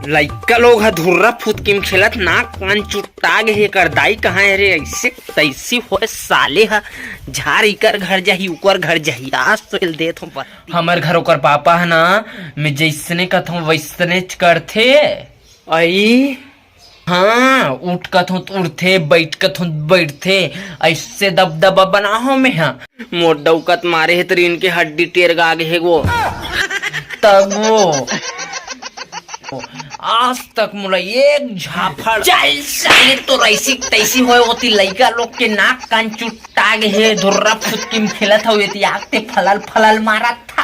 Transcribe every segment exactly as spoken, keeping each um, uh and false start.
लइका लोग ह धुर्रा फुतकी म खेलत, नाक कान चुट्टा गे हे। एकर दाई कहाँ हे रे? ऐसे तैसी होय साले ह, झार इकर घर जाही, उकर घर जाही। आज तो एल देत हूँ पत्ती। हमर घर ओकर पापा ह ना, मैं जैसने कथों वैसनेच करथे। अई हाँ, उठ कथों त उठथे, बैठ कथों त बैठथे, ऐसे दबदबा बना हो मैं हा। मोर डौकत मारे हे त रीन के हड्डी टेर गा गे हे गो। तब वो आज तक मोला एक झापड़। चल साले, तो ऐसी तैसी होय होती, लइका लोग के नाक कान चुट्टा गे हे, धुर्रा फुतकी म खेलत हवे, एती आग ते फलल फलल मारत था।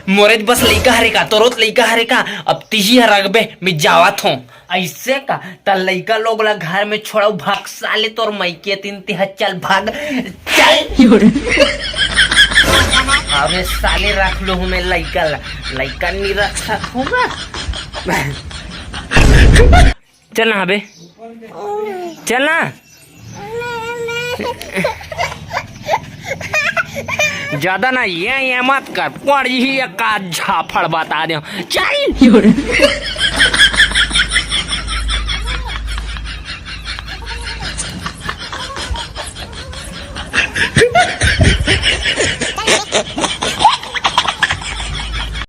मोरेच बस लइका हरे का, तोरोच लइका हरे का? अब तिही हर रखबे, मैं जावत हूँ। ऐसे का? त लइका लोग ला घर में छोड़ाऊ, भाग साले तोर मइके तीन तिहा, चल भाग, चल। अबे साले रख लो हूँ मैं लइका ला, लइका नहीं रख सकूंगा। चल ना अबे, चल ना। ज्यादा ना ये ये मत कर, पड़ ही एक आध झापड़ बता दे। चल।